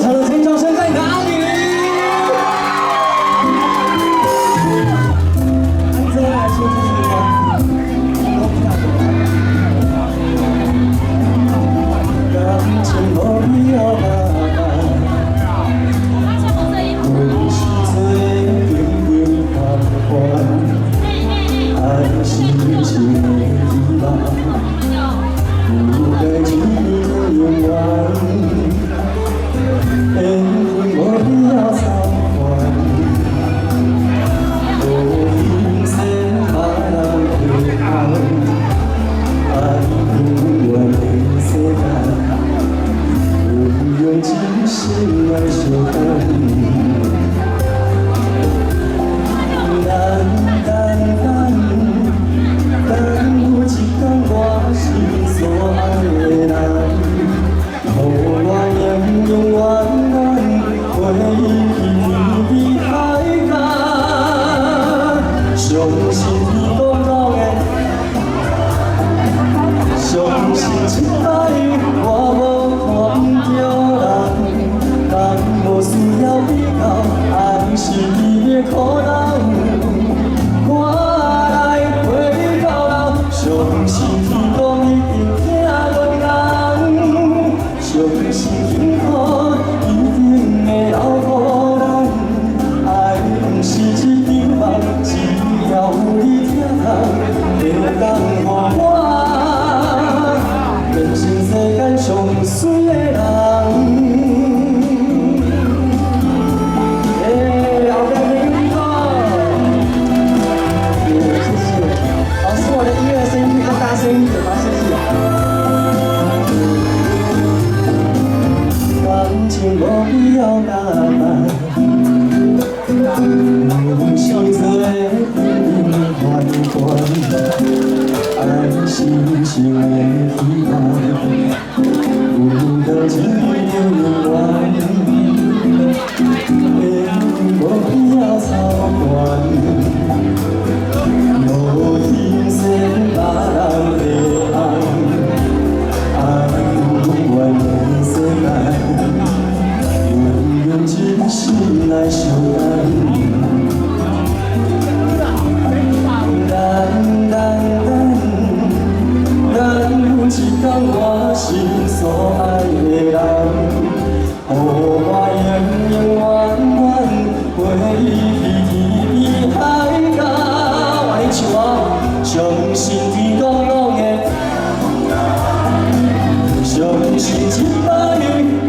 場的尖叫聲在哪裡？再來唱這首歌。感情無必要麻煩，阮是做緊緊緩緩，愛是一生的希望，不該只永遠。緣分無必要操煩，無形說別人的愛，愛永遠的世界，阮用一生來相等。等等等，等有一天我是所愛的人，予我永永遠遠陪伊去天邊海角，相信天公講的，相信這擺我無看毋著人，人無需要比較，愛是甜蜜的苦惱。我來陪你到老，相信天公一定疼阮人，相信幸福一定會留予咱。愛毋是一場夢，只要有你疼痛，會當予我變成世間上媠的人。欸，後壁朋友你好，謝謝。老師，我的音樂聲音可以更大聲一點嗎？謝謝。感情無必要打扮，阮是做緊緊緩緩，愛是一生的希望，有當一定永遠。緣分無必要操煩，無形說別人的愛，愛永遠的世界，阮用一生來相等。等等等，等有一天我是所愛的人，予我永永遠遠陪伊去天邊海角。我咧唱哦，相信天公講的，相信這擺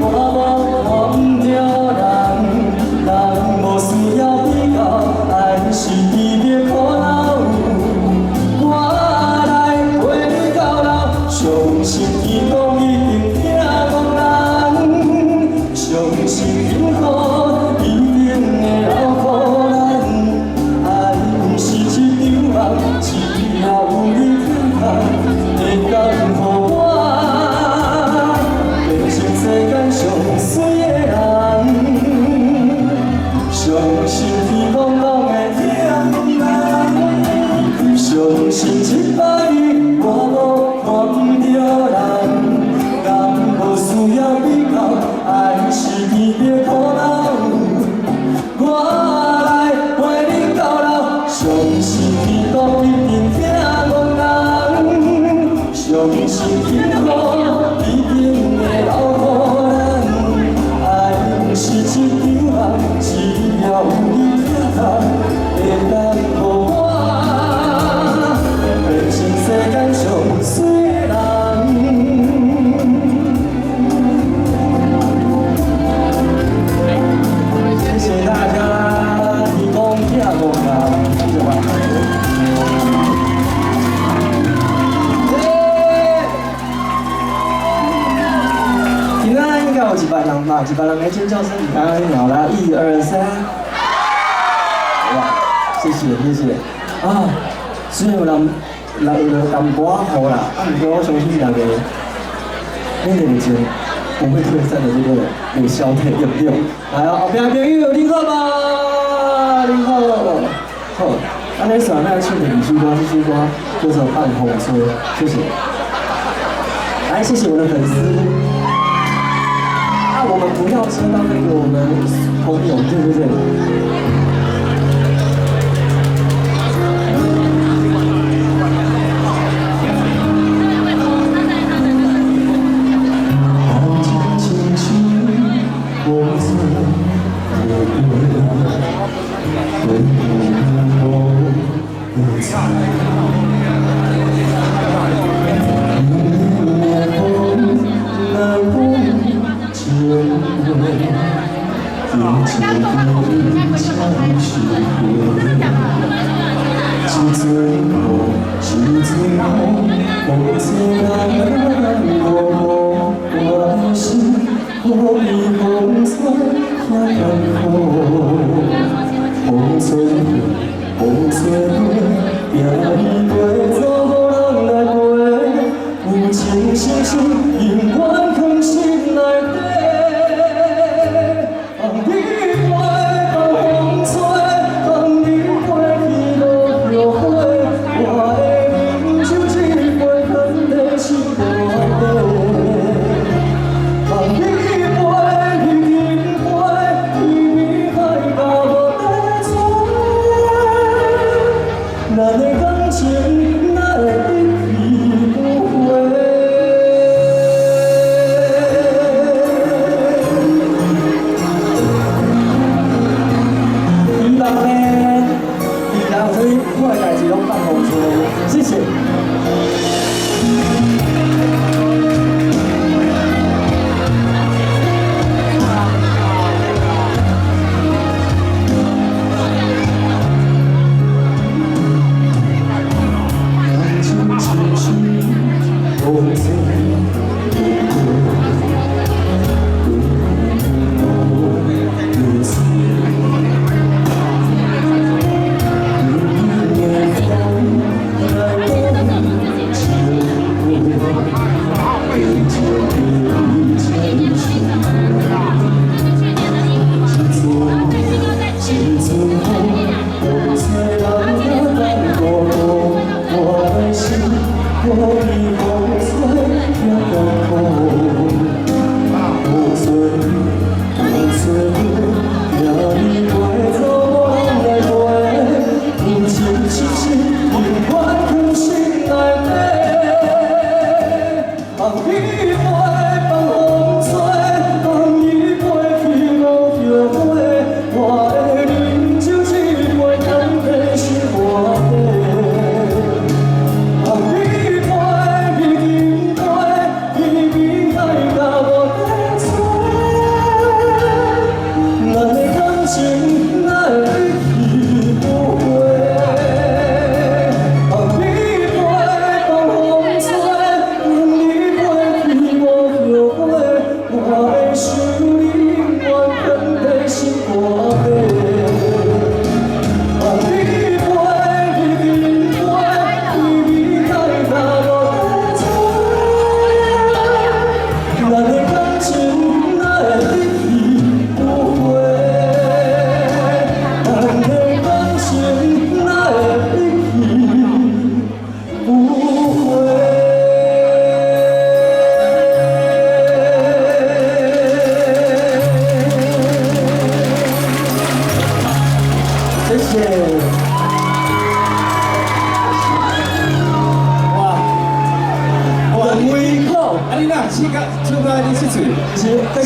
我無看毋著人，人無需要比較，愛是甜蜜的苦惱。我來陪你到老，相信天公一定疼阮人，相信幸福一定會留予咱。愛毋是一場夢，只要有你疼痛，會當予我變成世間上媠的人。相信天公攏會疼阮人，相信這擺我無看毋著人，人無需要比較，愛是甜蜜的苦惱。我來陪你到老，相信天公一定疼阮人，相信幸福一定會留予咱。愛毋是一場夢，只要有你疼痛，會當予我變成世間上媠的人。謝謝大家提供聽我啊，謝謝吧。今仔應該有100人吧，100人的尖叫聲，剛剛鳥啦，一二三，哇，謝謝謝謝啊！雖然有人來有落淡薄仔雨啦，啊，毋過我相信大家，恁的熱情不會退散的，這個會消退，對不對？來哦，後壁朋友，你好嗎？你好，好，按呢煞來唱第二首歌，這首歌叫做《放風吹》，謝謝。來，謝謝我的粉絲。啊，我們不要車浪費給我們朋友，對不對？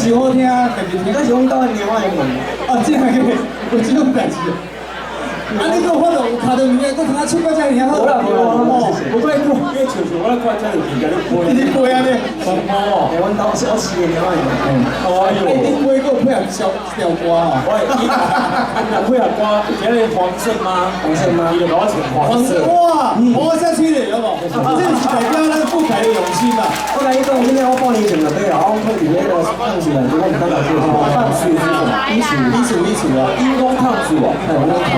是好聽，特別聽。但是阮兜的貓仔會問。哦，這個有這種代誌。啊，你閣有法度有跤著物件，閣通啊唱到遮爾好。無啦無啦，我快看，你唱唱，我咧看遮有物件咧飞。一直飛按呢。哦，欸，阮兜是我飼的貓仔。哎呦。你飛閣配合小調歌哦。喂，伊若配合歌，今日黃色嗎？黃色嗎？伊就共我穿黃色。哇，黃色吹的，有無？這是代表咱富凱的用心啊！我共你講，今天我半年前就買了，我放佇那個燙水啊，我毋敢拿出來。燙水是什麼？衣櫥，衣櫥，衣櫥啊！因講燙水哦，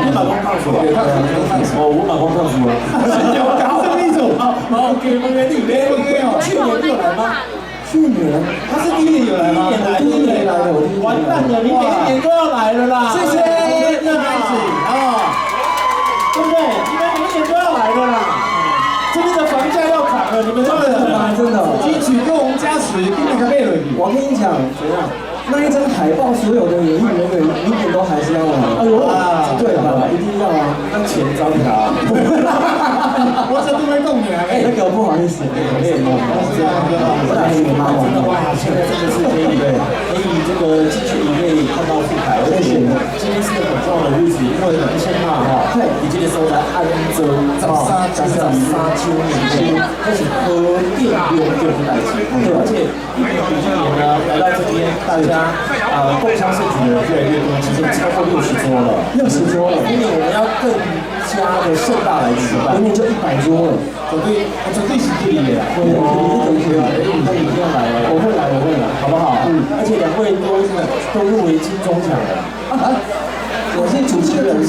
你嘛講燙水啊？對，燙水，燙水。哦，我嘛講燙水啊。有什麼意思？好，給問個你，去年有來嗎？去年，他是第一年有來嗎？第一年來的，我第一年。完蛋了，你每一年都要來了啦！謝謝，要開始哦，對不對？你們每一年都要來的啦。這邊的房價要漲了，你們真的真的。金曲歌王加持，今年可買落去。我跟你講，怎樣？那一張海報，所有的演藝人員明年都還是要來。哎呦，對吧？一定要啊！那錢找你啊！我這都沒講你啊！哎，那個不好意思，哎，我打給你媽真的哇，現在真的是可以，可以這個近距離可以看到富凱，而且今天是個很重要的日子，因為先嘛哈，你這個所在安州13周年，那是何定隆重的代誌，對，而且一年比一年呢，來到這邊，大家共襄盛舉的人越來越多，其實超過60桌了， 60桌了，明年我們要更加的盛大來舉辦，明年就100桌了，絕對，絕對是這裡的，對，對，對，一定要來哦，我會來，我會來，好不好？嗯，而且兩位都入圍金鐘獎了。啊，我是主持人，你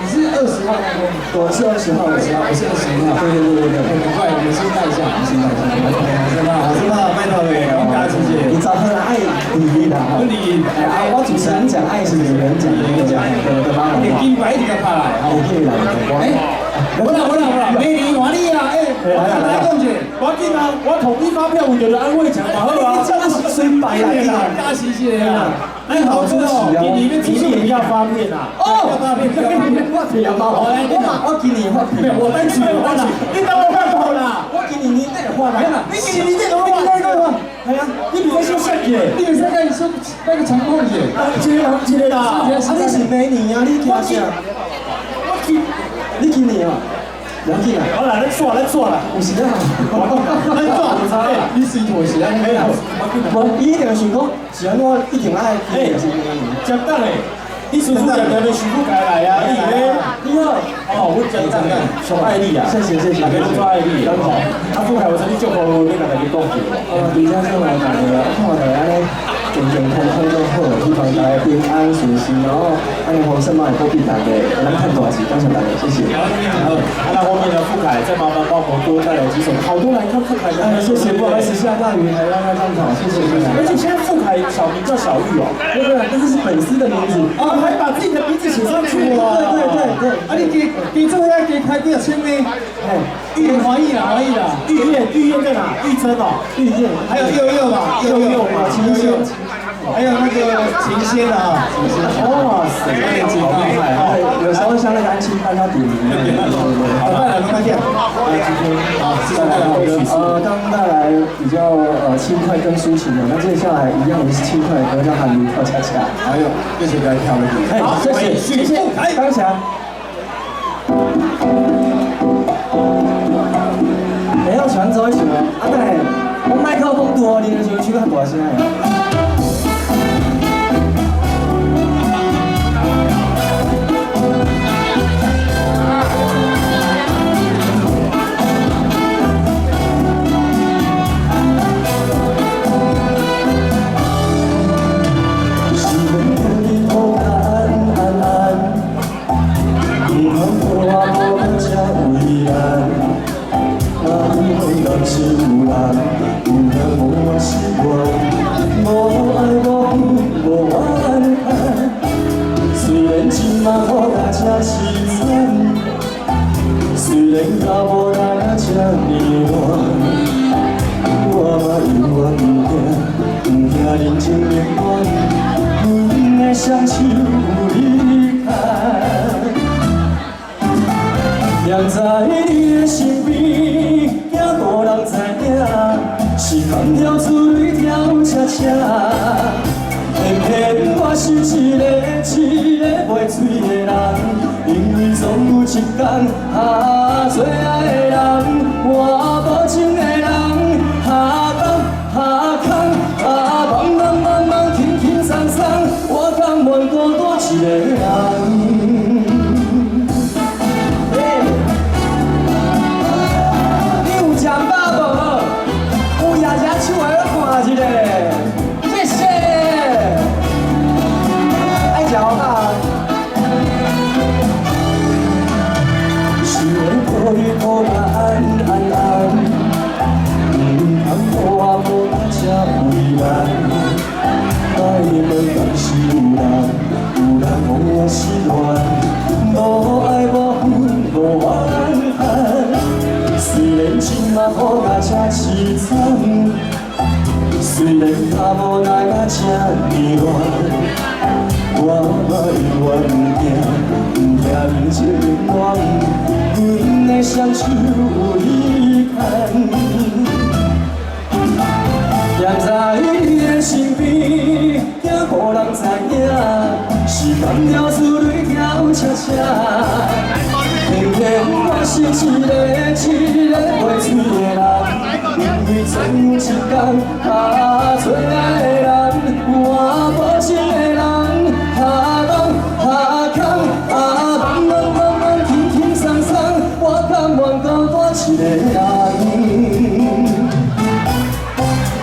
是20號那個？我是20號，我是21號。對對對對對，很快，我們先帶一下，我們先帶一下。好，真的，好，真的，拜託你，我加謝謝。你早喝了愛你啦，你啊，我主持人講愛是演員講，演員講，對對吧？你金牌一直拍來，我可以來，哎，好啦好啦好啦，明年換你啊，哎，我來講者，我緊啊，我統一發票有著安慰獎嘛，好啊，這樣是隨擺啦，加謝謝啦。哎，好多哦，你們今年要發片啊？哦，發片，我提啊嘛，我今年發片，我單曲，我單曲，你等我發好啦。我今年年底發啦，你今年年底都發？係啊，你袂使說設計，你袂使甲伊說那個長控者，一個人一個啦。啊，你是明年啊？你驚啥？我今，你今年啊？不要緊啦。好啦，咱煞，咱煞啦。有時啊，咱煞有差。你隨妥協啊？沒有，無，伊一定想講，是按怎一定愛。哎，簡單嘞，你叔叔常常的徐富凱來啊，你咧？你好，哦，我真真上愛你啊！謝謝謝謝，大家攏最愛你。啊，富凱，我曾經祝福你，甲大家講句。而且想來大家，看大家咧健健康康都好，希望大家平安順遂，然後按呢皇聖媽會保庇大家，咱賺大錢，感謝大家，謝謝。好，那後面呢？富凱再麻煩幫我們多帶來幾首，好多來看富凱的。謝謝，不好意思，下大雨還讓他這樣跑，謝謝謝謝。而且現在富凱小名叫小玉哦，對對，這是粉絲的名字，啊，還把自己的名字寫上去哦。對對對對，啊，你加加做遐加開幾若千呢？哎，玉歡喜啦，歡喜啦。玉燕，玉燕在哪？玉珍哦，玉燕，還有佑佑嘛，佑佑嘛，秦佑，還有那個琴仙啊，琴仙，哇塞，好厲害啊！有時候像那個安親班要點名。好，帶來，快點。那今天好，帶來剛帶來比較輕快跟抒情的，那接下來一樣也是輕快的歌，叫《韓流跳恰恰》。哎呦，謝謝大家跳的。好，謝謝，謝謝，剛才。哎，我喜歡走一首啊，等下我麥克風拄予你的時候，唱較大聲的。在你的身邊，驚無人知影，是空跳出來跳恰恰。偏偏我是一個一個袂醉的人，因為總有一天，啊，最愛的人，我無情的人，哈東哈空，啊，茫茫茫茫，輕輕鬆鬆，我甘願孤單一個人。虽然较无奈甲这呢恋，我嘛永远不惊，不惊人情乱，阮的双手有你牵。踮在你的身边，惊无人知影，是甘调珠泪跳车车。偏偏我是一个一个袂嘴的人，因为总有一天，予最爱的人，换无情的人，予梦予空，予梦梦梦梦轻轻松松，我甘愿孤单一个人。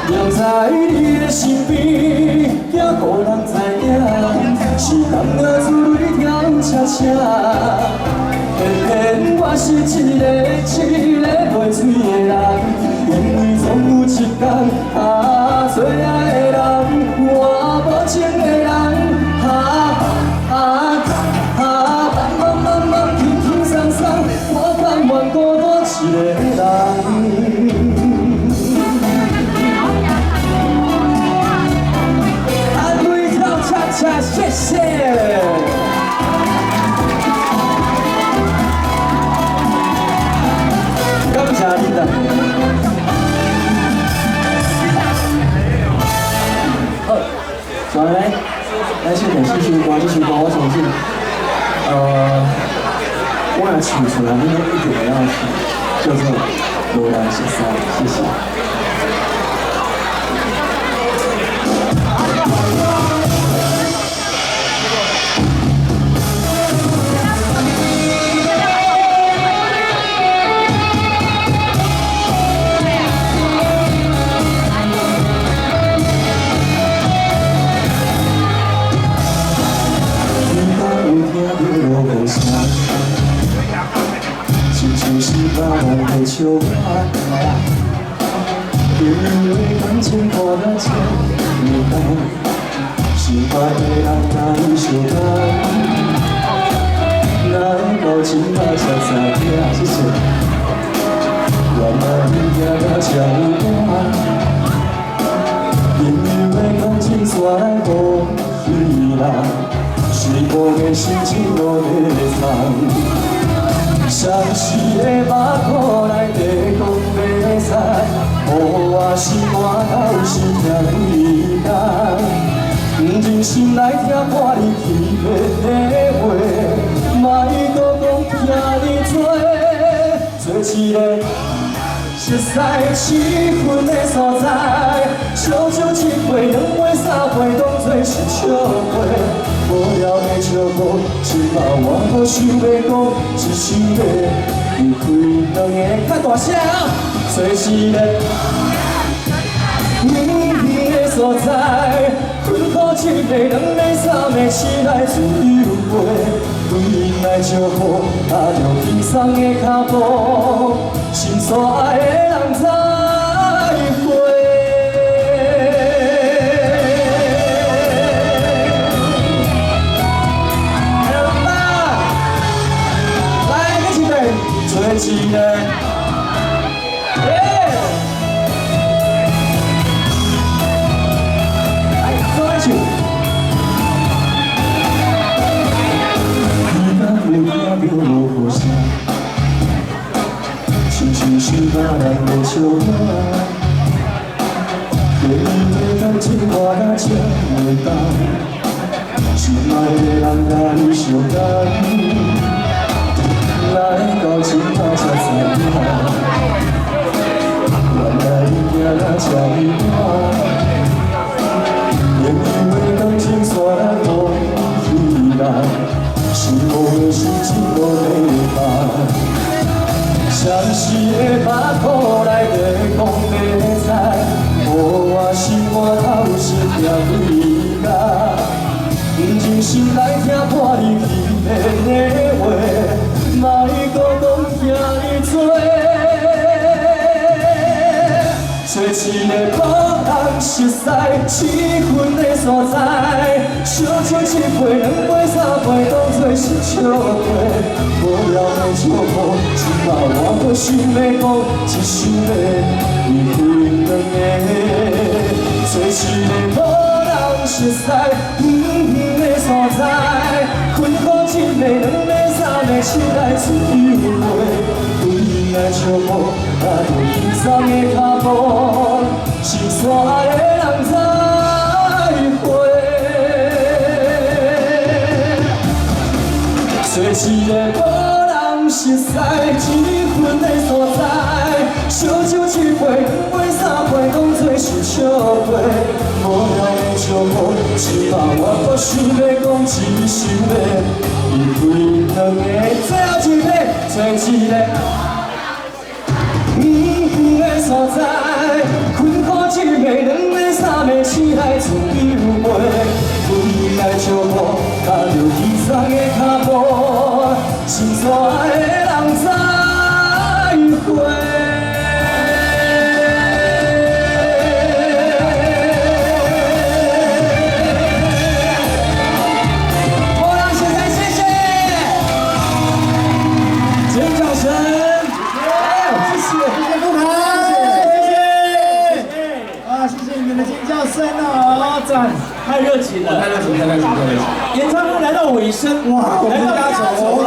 踮在你的身边，惊无人知影，是甘愿珠泪跳车车。偏偏我是一个一个袂嘴的人，因为总有一天，予最爱的人，换无情的人，予予予梦梦梦轻轻松松，我甘愿孤单一个人。安慰跳恰恰，谢谢。感谢恁啦。好，来来，唱第四首歌，这首歌我相信，我若唱出来，恁拢一定会晓唱，叫做《无人熟似》，谢谢。笑我，朋友的感情看甲这呢重，心爱的人甲你相等，来到这摆才知影，谢谢。原来你行到这有晚，朋友的感情煞来无去啦，失望的心情落在藏。相思的目眶内底讲袂使，予我心肝头是疼伊干。不忍心来听破你欺骗的话，莫阁讲疼你多，做一个熟似气氛的所在，烧酒一杯、两杯、三杯，当作是笑话。无聊的笑话，这摆我阁想欲讲，只想欲离开两个较大声啊！做一个远远的所在，困苦一个、两个、三个，起来自由飞，对因来招呼，踏着轻松的脚步，心所爱的人再会。做一个，耶！来，做来唱。你敢有听著落雨声？亲像是别人的笑话。朋友的感情看甲这呢重，心爱的人甲你相等。来到这摆才知影，原来你行到这晚，朋友的感情煞来无去啦，失望的心情无地放，相思的目眶内底讲袂知，予我心肝头是疼几工，不忍心来听破你欺骗的话。莫阁讲疼你多，做一个无人熟似气氛的所在，烧酒一杯、两杯、三杯，当作是笑话。无聊的笑话，这摆我阁想欲讲，只想欲离开两个。做一个无人熟熟似遠遠的所在，困苦一暝、兩暝、三暝，醒來自由飛，對來笑無，踏著輕鬆的跤步，是所愛的人再會。找一个無人熟似一分的所在，燒酒一杯、兩杯、三杯，當作是笑話。無聊的笑話，這擺我閣想欲講一首話，一杯兩个，最後一杯，找一个遠遠的所在，困苦一暝、兩暝、三暝，醒來自由飛，對來笑無，踏著輕鬆的跤步，是所愛的人再會。無人熟似，謝謝，尖叫聲，謝謝，謝謝富凱，謝謝，啊，謝謝你們的尖叫聲哦，讚，太熱情了，太熱情，太熱情，太熱情。演唱會來到尾聲，哇，來到壓軸了。